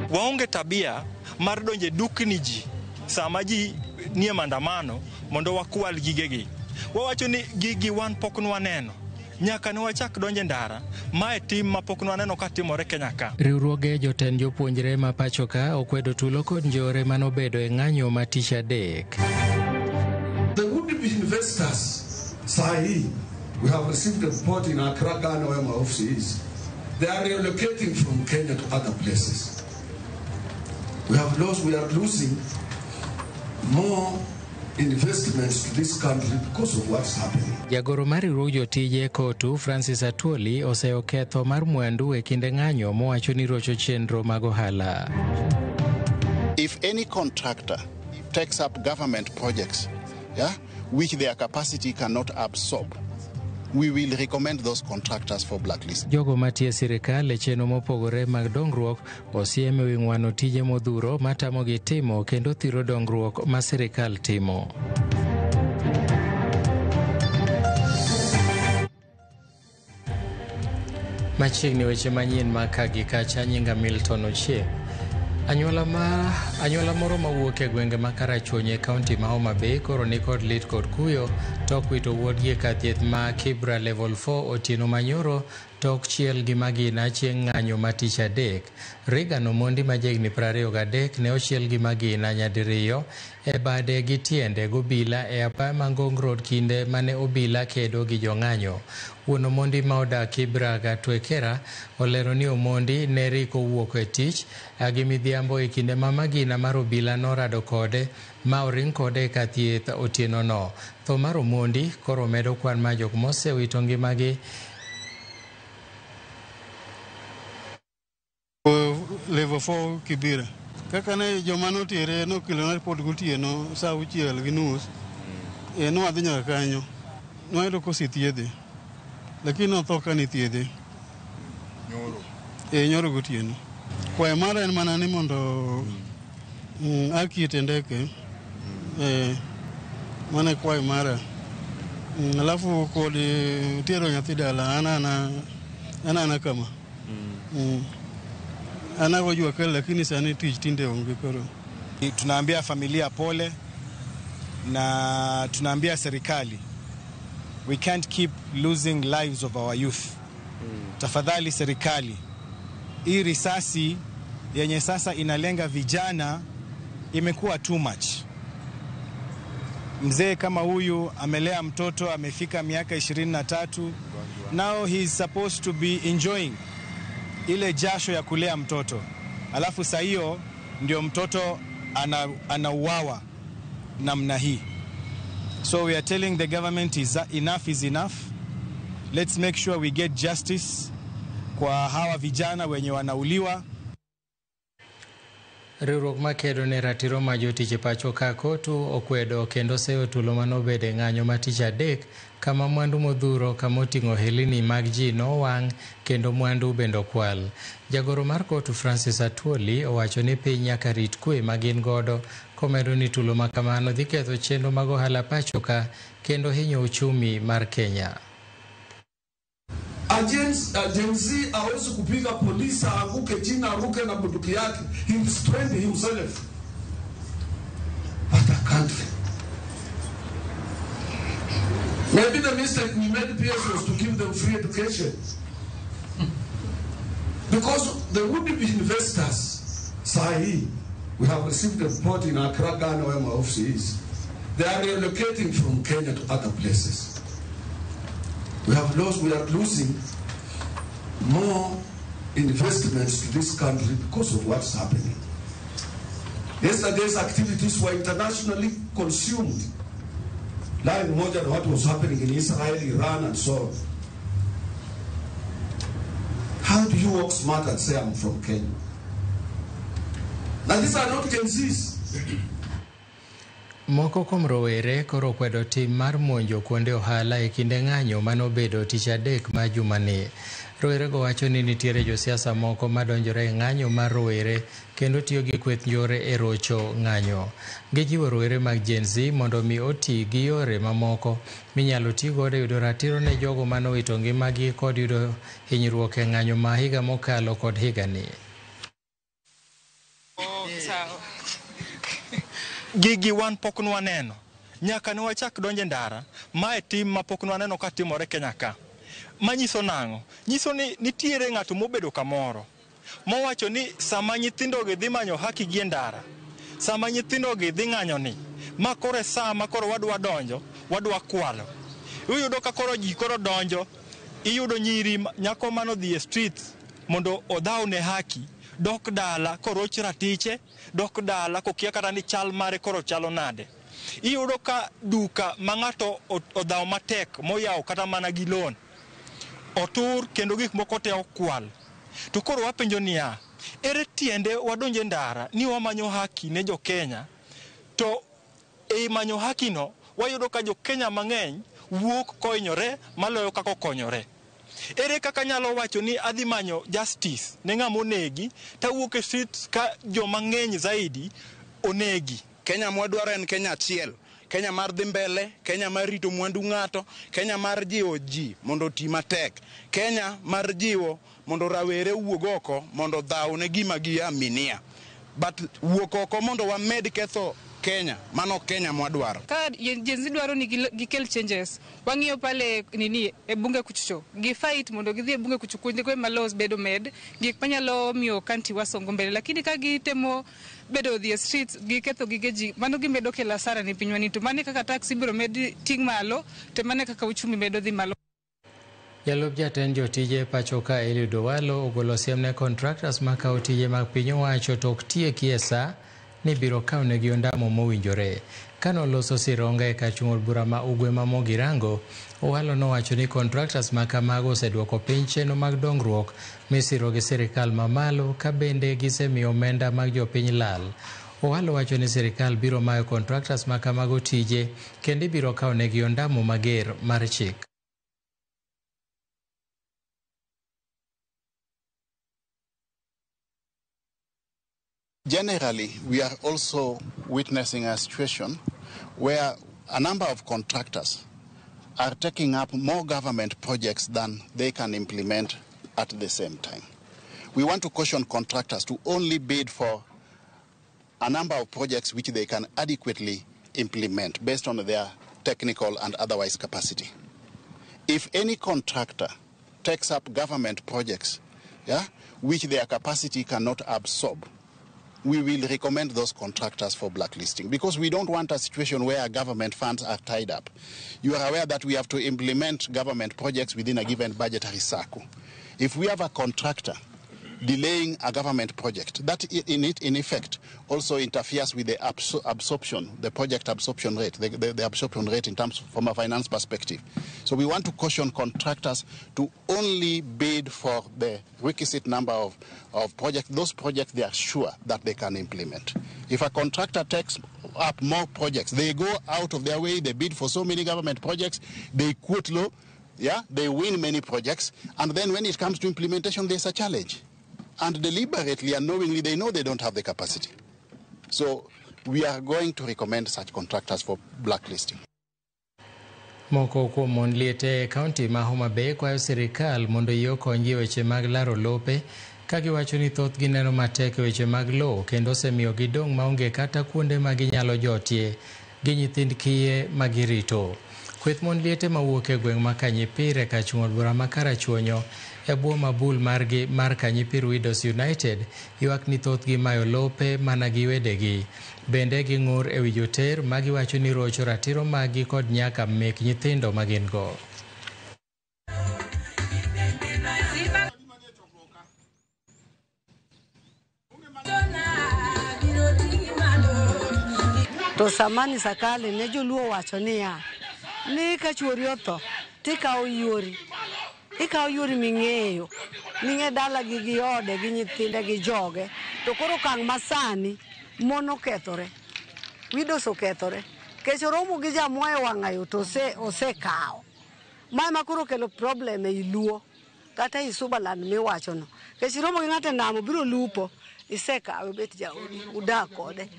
Waonge tabia mar donje dukni ji sama ji nie maandamano mondo wakwal gigegi. Wawacho ni gigi wan pok nwaneno. Nyaka ne wachak donje ndara, mae tim ma pok nwaneno ka timore Kenya ka. Riwruoge jotend jopuonjre ma pacho ka okwedo tulo kod njore manobedo e ng'anyo ma tich adek. The would-be investors, sahi, we have received a report in Accra, Ghana, where my office is. They are relocating from Kenya to other places. We have lost, we are losing more investments to this country because of what's happening. Jagoro mar riwruog jotije KOTU Francis Atwoli oseyo ketho mar mwandu e kinde ng'anyo mowacho ni rocho chenro mag ohala. If any contractor takes up government projects, yeah, which their capacity cannot absorb, we will recommend those contractors for blacklist. Jogo matiyo e sirikal e chenro mopogore mag dongruok osiem ewi ng'wano tije modhuro matamogi timo kendo thiro dongruok ma sirikal timo. Machiegni weche manyien ma ka gi kacha nyinga Milton Ochieng. Anyuola moro mawuok e gwenge ma Karachuonyo e kaunti ma Homa Bay koro nikod lit kod kuyo tok wito wuodgi e kar thieth ma Kibra Level 4 otieno manyoro tok chiel gi magina chieng' ng'anyo ma tich adek. Reagan Omondi ma jahigni 23 ne ochiel gi magina nyadiriyo e bade gi tiende gobila e apaya ma Ngong Road kinde mane obila kedo gi jong'anyo. Wuon Omondi ma odak Kibra Gatwekera olero ni Omondi ne rik owuok e tich gi midhiambo e kinde ma magina mar obila norado kode ma oring kode e kar thieth otieno no. Tho mar Omondi koro medo kwan mar jok mosewito ngimagi. Level 4 Kibera. Kaka ne joma notere nokelona ripot gotieno sa 6:30. Nwadhi nyaka kanyo. Nwayudo kosethiedhe. Lakini notho ka nithiedhe. Nyoro. Nyoro gotieno. Kwayo mara en mana ni mondo haki itendeke. Mano e kwayo mara. Alafu kod tero nyathi dala an ana kama. An ago jua kali lakini sani tich tinde onge koro. Tunaambia familia pole na tunaambia serikali we can't keep losing lives of our youth. Tafadhali serikali, hii risasi yenye sasa inalenga vijana imekuwa too much. Mzee kama huyu amelea mtoto amefika miaka 23, now he is supposed to be enjoying ile jasho ya kulea mtoto, alafu saa hiyo ndio mtoto anauawa namna hii. So we are telling the government is enough is enough. Let's make sure we get justice kwa hawa vijana wenye wanauliwa. Riwruok makedo ne ratiro ma jotich e pacho ka KOTU okwedo kendo seyo tulo manobede ng'anyo ma tich adek kama mwandu modhuro kama oting'o helini mag ji nowang' kendo mwandu bende okwal. Jagoro mar KOTU Francis Atwoli owacho ni piny nyaka rit kwe ma gin godo komedo ni tulo ma kamano dhi ketho chenro mag ohala pacho ka kendo hinyo uchumi mar Kenya. Gen Z hawezi kupiga polisi aanguke chini aruke na bunduki yake. He restrained himself. What a country. Maybe the mistake we made, PS, was to give them free education. Because there would be investors. Sahi, we have received a report in Accra, Ghana, where my office is. They are relocating from Kenya to other places. We have lost, we are losing more investments to this country because of what's happening. Yesterday's activities were internationally consumed. Like more than what was happening in Israel, Iran, and so on. How do you walk smart and say I'm from Kenya? Now these are not Gen Zs. Moko kuom rowere koro kwedo tim mar monjo kuonde ohala e kinde ng'anyo manobedo tich adek ma jumani. Rowerego wacho ni nitiere josiasa moko madonjore e ng'anyo mar rowere kendo tiyo gi kweth njore e rocho ng'anyo. Gijiwo rowere mag Gen Z mondo mi oti gi yore mamoko minyalo ti godo e yudo ratiro ne jogo manowito ngimagi kod yudo hinyruok e ng'anyo ma higa mokalo kod higani. Gigi wan pok nwaneno. Nyaka ne wachak donjo e ndara, mae tim ma pok nwaneno ka timore Kenya ka. Manyiso nang'o? Nyiso ni nitiere ng'ato mobedo kamoro mowacho ni sama nyithindogi dhi manyo haki gi e ndara, sama nyithindogi dhi ng'anyo ni, ma koro e sa ma koro wadwa donjo, wadwa kwalo. Iyudo ka koro ji koro donjo, iyudo nyiri nyako manodhi e street mondo odhaw ne haki, dok dala koroch ratiche, dok dala kokia kata ni chal mare koro chalo nade. Iyudo ka duka ma ng'ato odhaw matek moyawo kata mana gi loan otur kendo gik moko te okwal. To koro wapenjo niya, ere tiende wadonje ndara ni wamanyo haki ne jo Kenya, to ei manyo haki no wayudo ka jo Kenya mang'eny wuok kohinyore maloyo kaka okonyore. Ere kaka nyalo wacho ni adhi manyo justice ne ng'ama onegi tawuok e street ka joma ng'eny zaidi onegi? Kenya mwadwaro en Kenya achiel. Kenya mar dhi mbele, Kenya mar rito mwandu ng'ato, Kenya mar jiwo ji mondo oti matek, Kenya mar jiwo mondo rawere owuog oko mondo odhaw ne gima giaminia. But wuok oko mondo wamed ketho Kenya, mano Kenya mwadwaro. Ka Gen Z dwaro ni gikel changes, wang'iyo pale nini e bunge kuchocho, gi fight mondo gidhi e bunge kucho kuonde ma laws bedo med, gik manyalo miyo country wasongo mbele. Lakini ka gitemo bedo dhi e streets, giketho gige ji, mano gimedo kelo hasara ne pinywa ni. To mano kaka tax ibiro med ting' malo, to mano kaka uchumi medo dhi malo. Jalup jatend jotije pacho ka Eliud Owalo ogolo siem ne contractors makawo tije mag piny owacho to ok tieki e sa ni biro kawnegi ondamo mowinjore. Kano loso Sironga e kar chung' od bura ma Ugwe ma Mogirango, Owalo nowacho ni contractors ma kamago oseduoko piny chenro mag dongruok misiro gi sirikal mamalo ka bende gisemiyo omenda mag jopiny lal. Owalo wacho ni sirikal biro mayo contractors ma kamago tije kendo ibiro kawnegi ondamo mager mar chik. Generally, we are also witnessing a situation where a number of contractors are taking up more government projects than they can implement at the same time. We want to caution contractors to only bid for a number of projects which they can adequately implement based on their technical and otherwise capacity. If any contractor takes up government projects, which their capacity cannot absorb, we will recommend those contractors for blacklisting, because we don't want a situation where government funds are tied up. You are aware that we have to implement government projects within a given budgetary cycle. If we have a contractor delaying a government project, that in effect also interferes with the absorption, the project absorption rate, the absorption rate in terms from a finance perspective. So we want to caution contractors to only bid for the requisite number of projects, those projects they are sure that they can implement. If a contractor takes up more projects, they go out of their way, they bid for so many government projects, they quote low, they win many projects, and then when it comes to implementation, there's a challenge. And deliberately and knowingly, they know they don't have the capacity. So we are going to recommend such contractors for blacklisting. Moko kuom mon liete e kaunti ma Homa Bay kwayo sirikal mondo yie okonygi e weche mag laro lope ka giwacho ni thothgi neno matek e weche mag lowo kendo osemiyo gidong' maonge kata kuonde ma ginyalo jotie gi nyithind kiye ma girito. Kweth mon liete mawuok e gweng' ma Kanyipir e kar chung' od bura ma Karachuonyo e bwo mabul margi mar Kanyipir Widows United ywak ni thothgi mayo lope mana gi wedegi. Bende ging'ur e wi joter ma giwacho ni rocho ratiro maggi kod nyaka mek nyithindo ma gin go. To samani sakale ne joluo wacho niya, ni ka chuori otho tikawo yuori, ikawo yuori ming'eyo, ming'e dalagi gi ode gi nyithinde gi joge. To koro okang' masani mon okethore, widows okethore. Kech oromo gi jamwa e wang'ayo to osekawo. Ma ema koro okelo problem ei Luo kata ei Subaland miwachono. Kech iromo gi ng'ato e nam obiro lupo, isekawe obet jaodi, udak kode.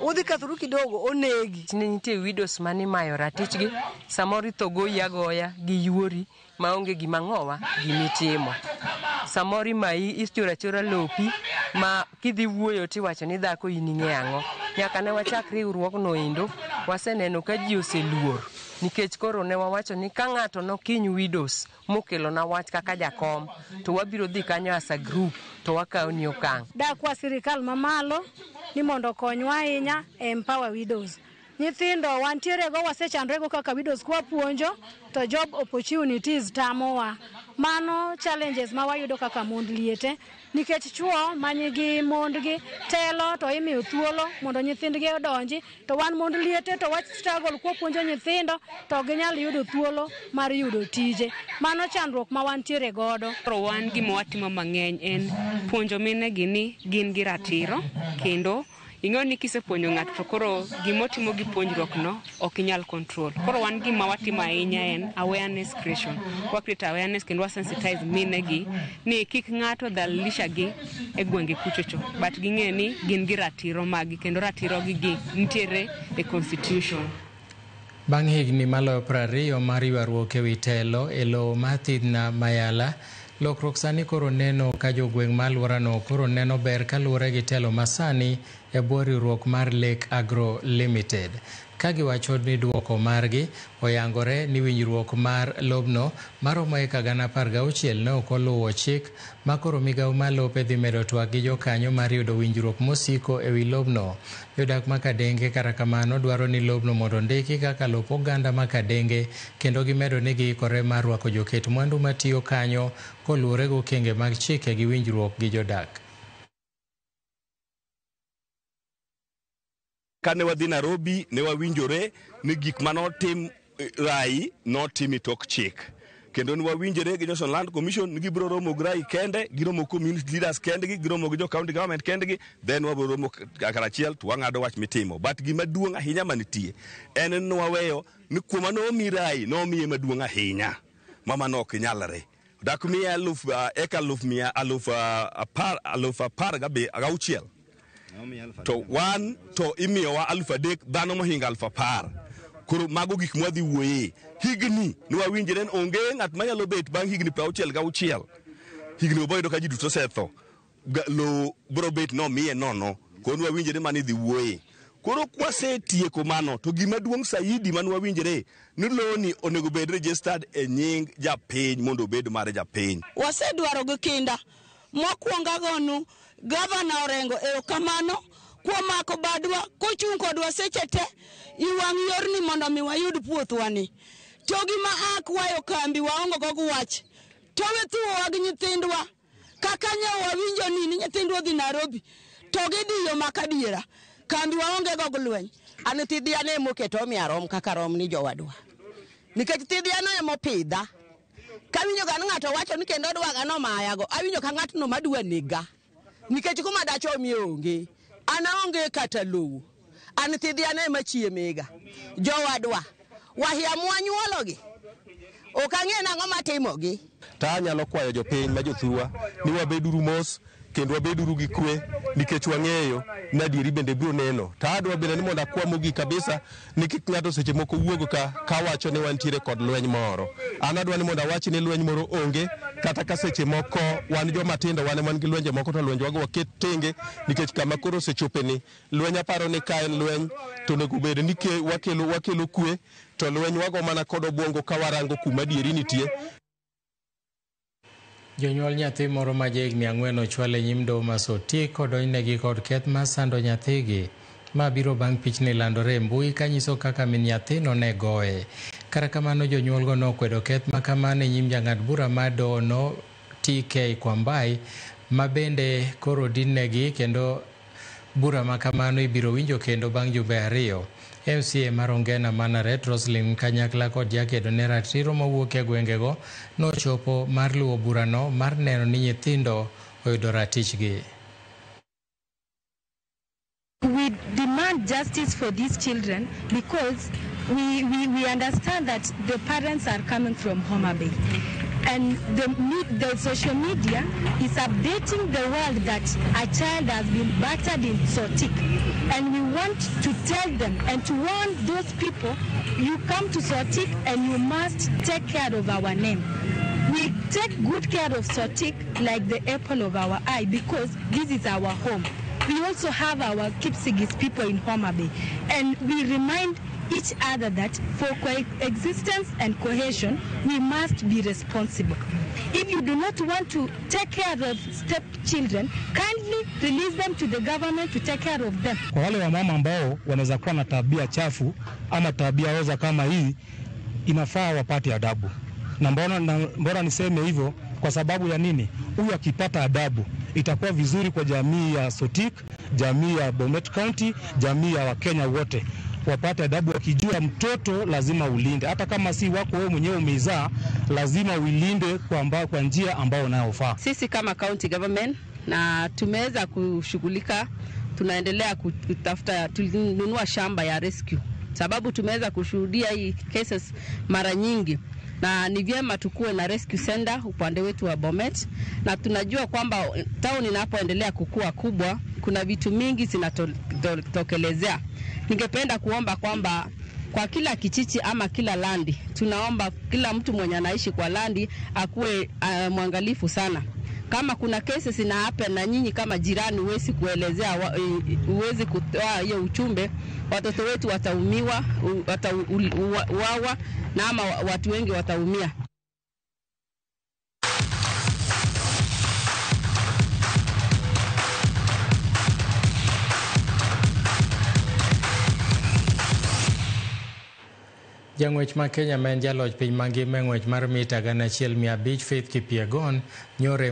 Udhi kethoru kidogo onegi. Ne nitie widows mane imayo ratichgi, samoro itho goyi agoya gi yuori maonge gima ng'owa gimitimo. Samoro imayi ichoro achora lopi ma kidhi wuoyo tiwacho ni dhako in ing'e ang'o. Nyaka ne wachak riwruogno endo, waseneno ka ji oseluor nikech koro ne wawacho ni ka ng'ato nokiny widows mokelona wach kaka jakom to wabiro dhi kanyo as a group to wakawo ni okang'. Dakwa sirikal mamalo ni mondo okonywa ahinya e empower widows. Nyithindo wantiere go wasechandre go kaka widows kwapuonjo to job opportunities tamowa. Mano challenges ma wayudo kaka mond liete nikech chuo manigi mondgi telo to imiyo thuolo mondo nyithindgi odonji to wan mond liete to wa struggle kwapuonjo nyithindo to ginyal yudo thuolo mar yudo tije. Mano chandruok ma wantiere godo. Koro wan gima watimo mang'eny en puonjo minegi ni gin gi ratiro kendo ing'eyo ni kisepuonjo ng'ato to koro gimotimo gi puonjruok no ok inyal control. Koro wan gima watimo ahinya en awareness creation. Wa create awareness kendo wa sensitize minegi ni kik ng'ato dhalilisha gi e gwenge kuchocho but ging'e ni gin gi ratiro maggi kendo ratiro gi gi nitiere e constitution. Bang' higni maloyo 20 mar ywaruok ewi telo e lowo mar Thidhna Mayala, lokruok sani koro neno ka jogweng' ma alworano koro neno ber kaluwore gi telo masani e bwo riwruok mar Lake Agro Limited. Ka giwacho ni duoko margi oyangore ni winjruok mar lobno maromo eka 16,000 ne ok oluwo chik ma koro migawo mar lope dhi medo twak gi jokanyo mar yudo winjruok mosiko ewi lobno. Jodak ma Kadenge kata kamano dwaro ni lobno mondo ondiki kaka lop oganda ma Kadenge kendo gimedo ni giikore mar rwako joket mwandu matiyo kanyo koluwore gi okenge mag chike gi winjruok gi jodak. Kane wadhi Nairobi ne wawinjore ni gik manotim Rai notim e tok chik. Kendo ne wawinjore gi National Land Commission ni gibiro romo gi Rai kende, giromo community leaders kendgi, giromo gi jo county government kendgi, then wabiro romo karachiel to wang'ado wach mitimo. But gima duong' ahinya manitie en ni waweyo ni kuoma nomi Rai nomiye maduong' ahinya ma mano ok nyalre. Dak miye eka 16,000. To wan to imiyowa 3,000 dhano mohingo 10,000. Koro mago gik mwadhi wuoye. Higni ne wawinjre ni onge ng'at manyalo bet bang' higni 66. Higni obo yudo ka ji duto osetho. Lowo biro bet nomiye nono. Koro ne wawinjre mane idhi wuoye. Koro kwasetieko mano to gima duong' saidi mane wawinjre ni lowoni onego bed registered e nying japiny mondo obed mar japiny. Wasedwaro gi kinda. Mokwongo agonu Gavana Orengo erokamano kuom mako badwa kochung' kodwa seche te i wang' yorni mondo mi wayud puothwani. To gima akwayo kambi waongo go wach to we thuowa gi nyithindwa kaka nyo wawinjo ni nyithindwa odhi Nairobi to gidhi yo makadiera kambi waonge go gi lweny. An thidhiane emoketo omiya rom kaka rom ni jowadwa nikech thidhiano emopidha. Kawinjo ga ni ng'ato wacho ni kendo odwaga nomayago, awinjo ka ng'atno madwa nega nikech kuma dachomie onge. An aonge kata lowo, an thidhiano ema chiemega. Jowadwa wahia mwanyuologi ok ang'e nang'o matimogi. Ta anyalo kwayo jopiny ma jothurwa ni wabeduru mos kendo wabeduru gi kwe nikech wang'eyo ni adieri bende biro neno. Ta adwa bende ni mondo akwa mogik kabisa ni kik ng'ato seche moko wuog ka kawacho ni wantiere kod lweny moro. An adwa ni mondo awach ni lweny moro onge, kata ka seche moko wan joma tindo wan ema wan gi lwenje moko to lwenjwago waket tenge nikech kama koro osechope ni lweny aparo ni ka en lweny to onego bed ni wakelo kwe to lweny wago mana kod obwongo ka warango kuma adieri nitie. Jonyuol nyathi moro ma jahigni 4 ochwal e nyim doho ma Sotik odonjnegi kod keth mar sando nyathigi. Ma biro bang' pichni landore e mbui kanyiso kaka min nyathino ne goye. Kata kamano jonyuolgo nokwedo keth ma kamano e nyim jang'ad bura mar dohono TK Kwambai ma bende koro dinnegi kendo bura ma kamano ibiro winjo kendo bang' jumbe 2. MCA mar Ongena Manaret Roslyn kanyakla kod jakedo ne ratiro mawuok e gwengego nochopo mar luwo burano mar neno ni nyithindo oyudo ratichgi. We demand justice. justice for these children because we understand that the parents are coming from Homa Bay. And the social media is updating the world that a child has been battered in Sotik. And we want to tell them and to warn those people, you come to Sotik and you must take care of our name. We take good care of Sotik like the apple of our eye because this is our home. We also have our Kipsigis people in Homa Bay. And we remind each other that for coexistence and cohesion, we must be responsible. If you do not want to take care of stepchildren, kindly release them to the government to take care of them. Kwa wale wamama ambao wanaweza kuwa na tabia chafu ama tabia oza kama hii, inafaa wapate adabu. Na mbona niseme hivyo? Kwa sababu ya nini? Huyu akipata adabu itakuwa vizuri kwa jamii ya Sotik, jamii ya Bomet County, jamii ya Wakenya wote. Wapate adabu wakijua mtoto lazima ulinde, hata kama si wako wewe mwenyewe umeizaa, lazima uilinde kwa njia ambayo inayofaa. Sisi kama county government na tumeweza kushughulika, tunaendelea kutafuta, tulinunua shamba ya rescue sababu tumeweza kushuhudia hii cases mara nyingi, na ni vyema tukue na rescue center upande wetu wa Bomet. Na tunajua kwamba town inapoendelea kukua kubwa, kuna vitu mingi zinatokelezea. Ningependa kuomba kwamba kwa kila kichichi ama kila landi, tunaomba kila mtu mwenye anaishi kwa landi akuwe mwangalifu sana. Kama kuna cases ina happen na nyinyi kama jirani huwezi kuelezea, huwezi kutoa hiyo uchumbe, watoto wetu wataumiwa, watauawa na ama watu wengi wataumia. Jang'wech ma Kenya ma en jaloch piny mangima e ng'wech mar mita 1500 Faith Kipyegon nyore